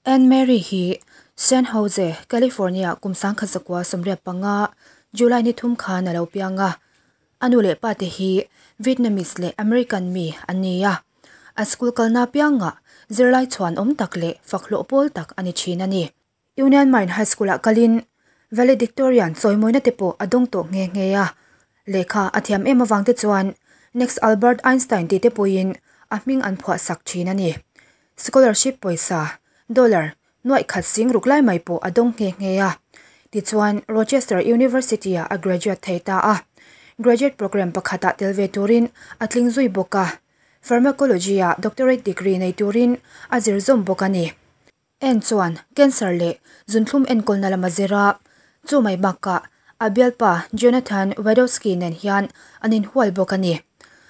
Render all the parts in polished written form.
Ann Mary hi San Jose, California kum 1985 July ni thum khan a lo piang a. A nu leh pa te hi Vietnamese leh American mi an ni a. A school kalna piangah zirlai chhuan awm tak leh fak hlawh pawl tak a ni thin a ni. Union Mine High School ah kalin Valedictorian chawimawina te pawh a dawng tawh nghe nghe a. Lehkha a thiam em avang te chuan Next Albert Einstein tih te pawhin a hming an phuah sak thin a ni. Scholarship pawisa dollar nuaih khat sing ruk lai mai pawh a dawng nghe nghe a. Tichuan Rochester University ah a graduate thei ta a. Graduate program pakhatah tel ve turin a tling zui bawk a. Pharmacology ah doctorate degree nei turin a zir zawm bawk a ni. En chuan cancer leh zunthlum enkawlna lam a zir a, chu mai bakah a bialpa Jonathan Wadowski nen hian an inhual bawk a ni.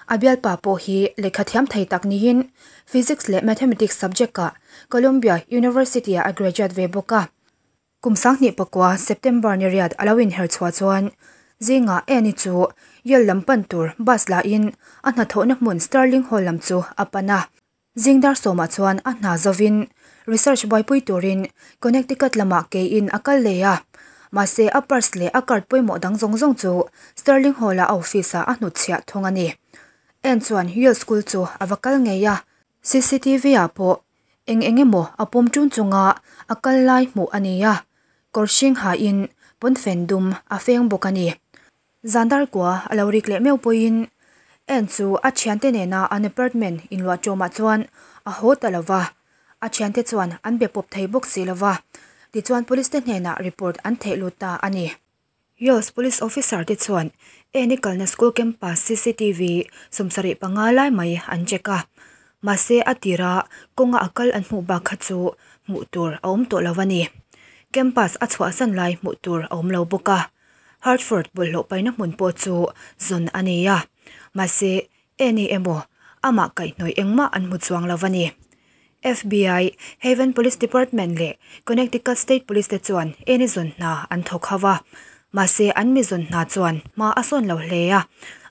A bialpa pawh hi lehkha thiam thei tak niin Physics leh Mathematics subject-ah Columbia University-ah a graduate ve bawk a. Kum 2009 September ni riat a lo inher chhuah chuan zingah Annie chu Yale lam pan tur bus lahin a hnathawhna hmun Sterling Hall lam chu a pan a. Zing dar sawmah chuan a hna zovin research buaipui turin Connecticut lamah keiin a kal leh a. Mahse a purse leh a card pawimawh dang zawng zawng chu Sterling Hall-a a office-ah a hnutchhiah thung a ni. Ann chuan Yale School chu a va kal ngei a. CCTV-ah pawh eng eng emaw a pawm ṭun chunga a kal lai hmuh a ni a, kawr hring hain pawnfen dum a feng bawk a ni. Zan dar kua a lo rik leh meuh pawhin Ann chu a thiante nena an apartment inluah ṭawmah chuan a haw ta lo va, a thiante chuan an be pawp thei bawk si lo va, tichuan police te hnenah report an theih lut ta a ni. Yos police officer te chuan Ann-i kalna school campus cctv 75 lai mai an check a, mahse a tira kawnga a kal an hmuh bak kha chu hmuh tur a awm tawh lo a ni. Campus a chhuahsan lai hmuh tur a awm lo bawk a. Hartford bawlhhlawh paihna hmun pawh chu zawn a nei a, mahse Annie emaw amah kaihhnawih engmah an hmu chuang lo a ni. FBI, Haven Police Department leh Connecticut State Police te chuan Annie zawn hna an thawk ho a, mahse an mi zawn hna chuan hma a sawn lo hle a,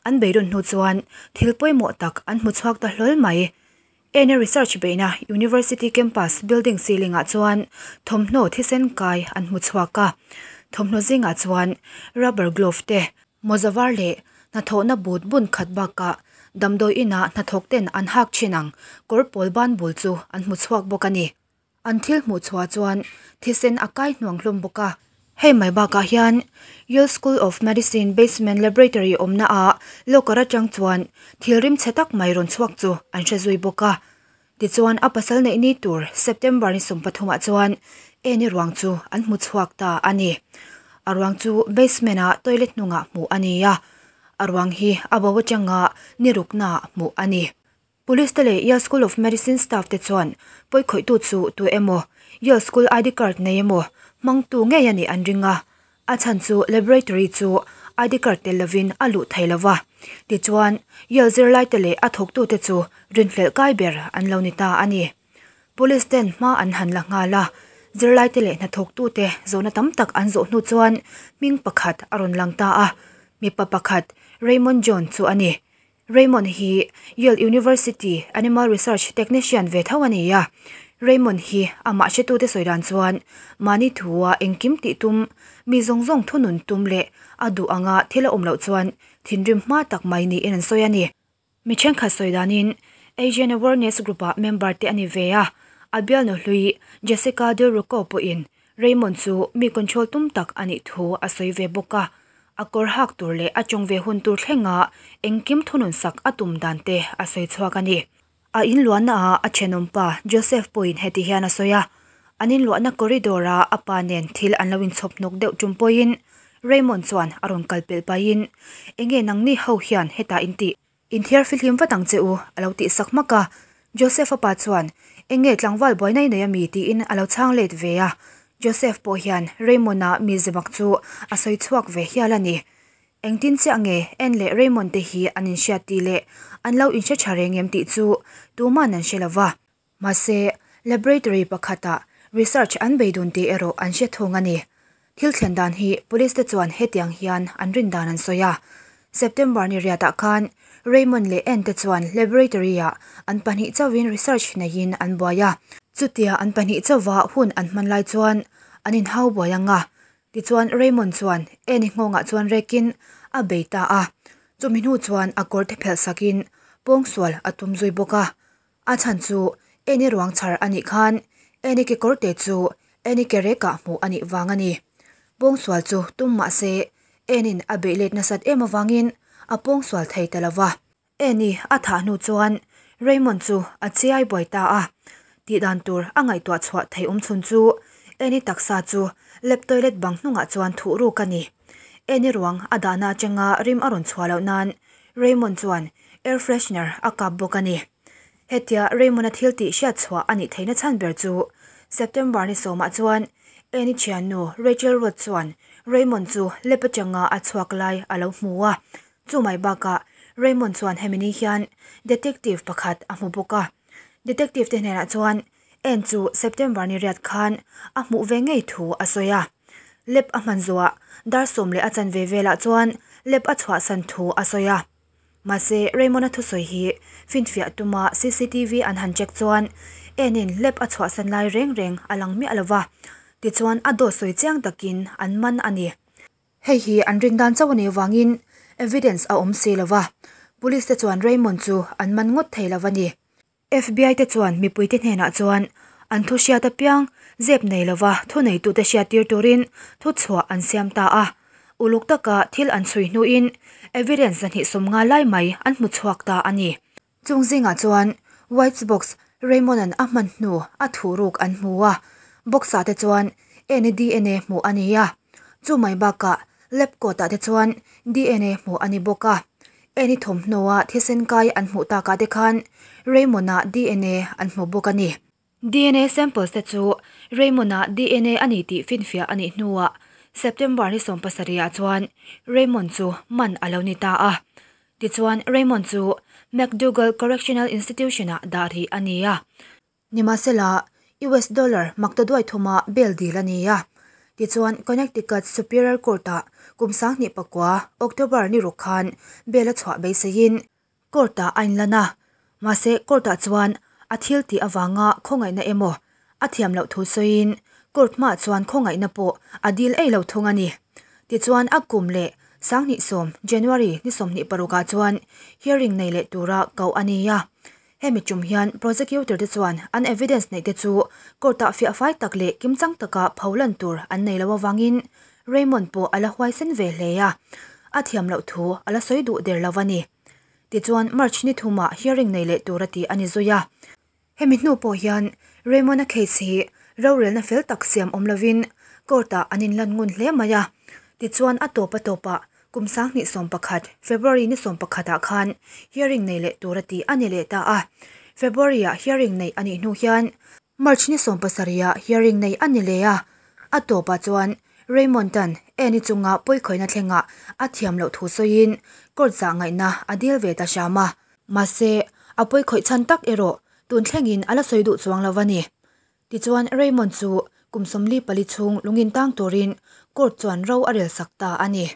an beidun hnu chuan thil pawimawh tak an hmu chhuak ta hlawl mai. Ena research beihna University campus building ceiling ah chuan thawmhnaw thisen kai an hmu chhuak a, thawmhnaw zingah chuan rubber glove te, mawza var leh hnathawhna but bun khat bakah damdawi inah hnathawk ten an hak thin ang kawr pawl ban bul chu an hmu chhuak bawk a ni. An thil hmuh chhuah chuan thisen a kai hnuang hlawm bawk a. Hei mai bakah hian Yale School of Medicine basement laboratory awmna ah locker atang chuan thil rim chhe tak mai rawn chhuak chu an hre zui bawk a. Tichuan a pasal neih ni tur September ni 30 ah chuan Annie ruang chu an hmu chhuak ta a ni. A ruang chu basement ah toilet hnungah hmuh a ni a, a ruang hi a bo atanga ni rukna ah hmuh a ni. Police te leh Yale School of Medicine staff te chuan pawikhawihtu chu tu emaw Yale School ID card nei emaw hmangtu ngei a nih an ring a, a chhan chu laboratory chu ID card tel lovin a luh thei lo va. Tichuan, Yale zirlai te leh a thawktute chu rinhlelh kai ber an lo ni ta a ni. Police ten hma an han la nghal a, zirlai te leh hnathawktute zawhna tam tak an zawh hnu chuan hming pakhat a rawn lang ta a, mipa pakhat Raymond John chu a ni. Raymond hi Yale University Animal Research Technician ve tho a ni a. Raymond hi amah hretute sawi dan chuan mahni thua engkim tih tum, mi zawng zawng thunun tum leh a duh anga thil a awm loh chuan thinrim hma tak mai niin an sawi a ni. Mi thenkhat sawi danin Asian Awareness Group-ah member te a ni ve a, a bialnu hlui Jessica Del Rocco pawhin Raymond chu mi control tum tak a nih thu a sawi ve bawk a. A kawr hak tur leh a tawng ve hun tur thlenga engkim thunun sak a tum dan te a sawi chhuak a ni. A inluahna ah a thenawmpa Joseph pawhin heti hian a sawi a, an inluahna corridor ah a pa nen thil an lo inchhawp hnawk deuh tum pawhin Raymond chuan a rawn kal pelh pahin, Enge nangni ho hian hetah in tih? Inthiar fihlim vat ang che u, a lo tih sak hmak a. Joseph-a pa chuan, Eng nge tlangval buai nai nei a mi? tiin a lo chhang let ve a. Joseph pawh hian Raymond-a mi zebak chu a sawi chhuak ve hial a ni. Engtin chiah nge Ann leh Raymond te hi an inhriat tih leh an lo inhre tha reng em tih chu tuman an hre lo va. Mahse, laboratory pakhatah research an bei dun tih erawh an hre thung a ni. Thil thlen dan hi police te chuan hetiang hian an rin dan an sawi a. September ni riatah khan Raymond leh Ann te chuan laboratory-ah an pahnih chauhin research neiin an buai a. Chutia an pahnih chauha hun an hman lai chuan an inhau buai ang a, tichuan Raymond chuan Annie nghawngah chuan rekin a bei ta a. Chumi hnu chuan a kawr te phelh sakin pawngsual a tum zui bawk a. A chhan chu Annie ruang chhar a nih khan Annie kekawr te chu Annie ke rekah hmuh a nih vang a ni. Pawngsual chu tum mah se Annie-in a beih let nasat em avangin a pawngsual thei ta lo va. Annie a thah hnu chuan Raymond chu a chiai buai ta a. Tih dan tur a ngaihtuah chhuah thei awm chhun chu Annie taksa chu lap toilet bang hnungah chuan thuh ruk a ni. Annie ruang a dahna atanga rim a rawn chhuah loh nan Raymond chuan air freshener a kap bawk a ni. Hetia Raymond-a thil tih hriat chhuah a nih theihna chhan ber chu September ni sawmah chuan Annie thiannu Rachel Roth chuan Raymond chu lap atanga a chhuak lai a lo hmu a. Chu mai bakah Raymond chuan hemi ni hian detective pakhat a hmu bawk a. Detective te hnenah chuan Anne chu September ni riat khan a hmuh ve ngei thu a sawi a. Lap a hman zawhah dar sawm leh a chanve velah chuan lap a chhuahsan thu a sawi a. Mahse, Raymond-a thusawi hi finfiah tuma cctv an han check chuan Anne-in lap a chhuahsan lai reng reng a lang miah lo va, tichuan a dawt sawi chiang takin an man a ni. Hei hi an rin dan chauh a nih avangin evidence a awm si lo va, police te chuan Raymond chu an man ngawt thei lo a ni. FBI te chuan mipuite hnenah chuan an thu hriat apiang zep nei lova thuneitute hriattir turin thuchhuah an siam ta a. Uluk taka thil an chhui hnuin evidence 250 lai mai an hmu chhuak ta a ni. Chung zingah chuan White's box Raymond-a'n a hman hnu a thuhruk an hmu a, box-ah te chuan Anne DNA hmuh a ni a. Chu mai bakah lab coat-ah te chuan DNA hmuh a ni bawk a. Annie thawmhnaw-a thisen kai an hmuh takah te khan Raymond-a DNA an hmu bawk a ni. DNA samples te chu Raymond-a DNA a ni tih finfiah a nih hnuah September ni 17 ah chuan Raymond chu man a lo ni ta a. Tichuan Raymond chu McDougall Correctional Institution-ah dah rih a ni a. Nimahsela, US dollar maktaduai thuma bail dil a ni a. Tichuan, Connecticut Superior Court-ah kum 2009 October ni ruk khan bail a chhuah beiseiin court-ah a inlan a. Mahse, court-ah chuan a thil tih avanga khawngaihna emaw a thiam loh thu sawiin court hmaah chuan khawngaihna pawh a dil ei lo thung a ni. Tichuan, a kum leh 2010 January ni 26 ah chuan hearing nei leh tura koh a ni a. Hemi tum hian prosecutor te chuan an evidence neih te chu court-ah fiah fai tak leh kimchang taka pholan tur an nei lo avangin Raymond pawh a la huaisen ve hle a, a thiam loh thu a la sawi duh der lo a ni. Tichuan March ni thumah hearing nei leh tur a ti a ni zui a. Hemi hnu pawh hian Raymond-a case hi rorelna fel tak siam awm lovin court-ah an inlan ngun hle mai a. Tichuan a tawp a tawpah Kum 2011 February ni 11 ah khan hearing nei leh tur a tih a ni leh ta a. February ah hearing neih a nih hnu hian March ni 17 ah hearing neih a ni leh a. A tawpah chuan Raymond tan Annie chunga pawikhawiina thlengah a thiam loh thu sawiin court zah ngaihna a dil ve ta hram a. Mahse, a pawikhawih chhan tak erawh tun thlengin a la sawi duh chuang lo a ni. Tichuan Raymond chu kum 44 chhung lungin tang turin court chuan ro a rel sak ta a ni.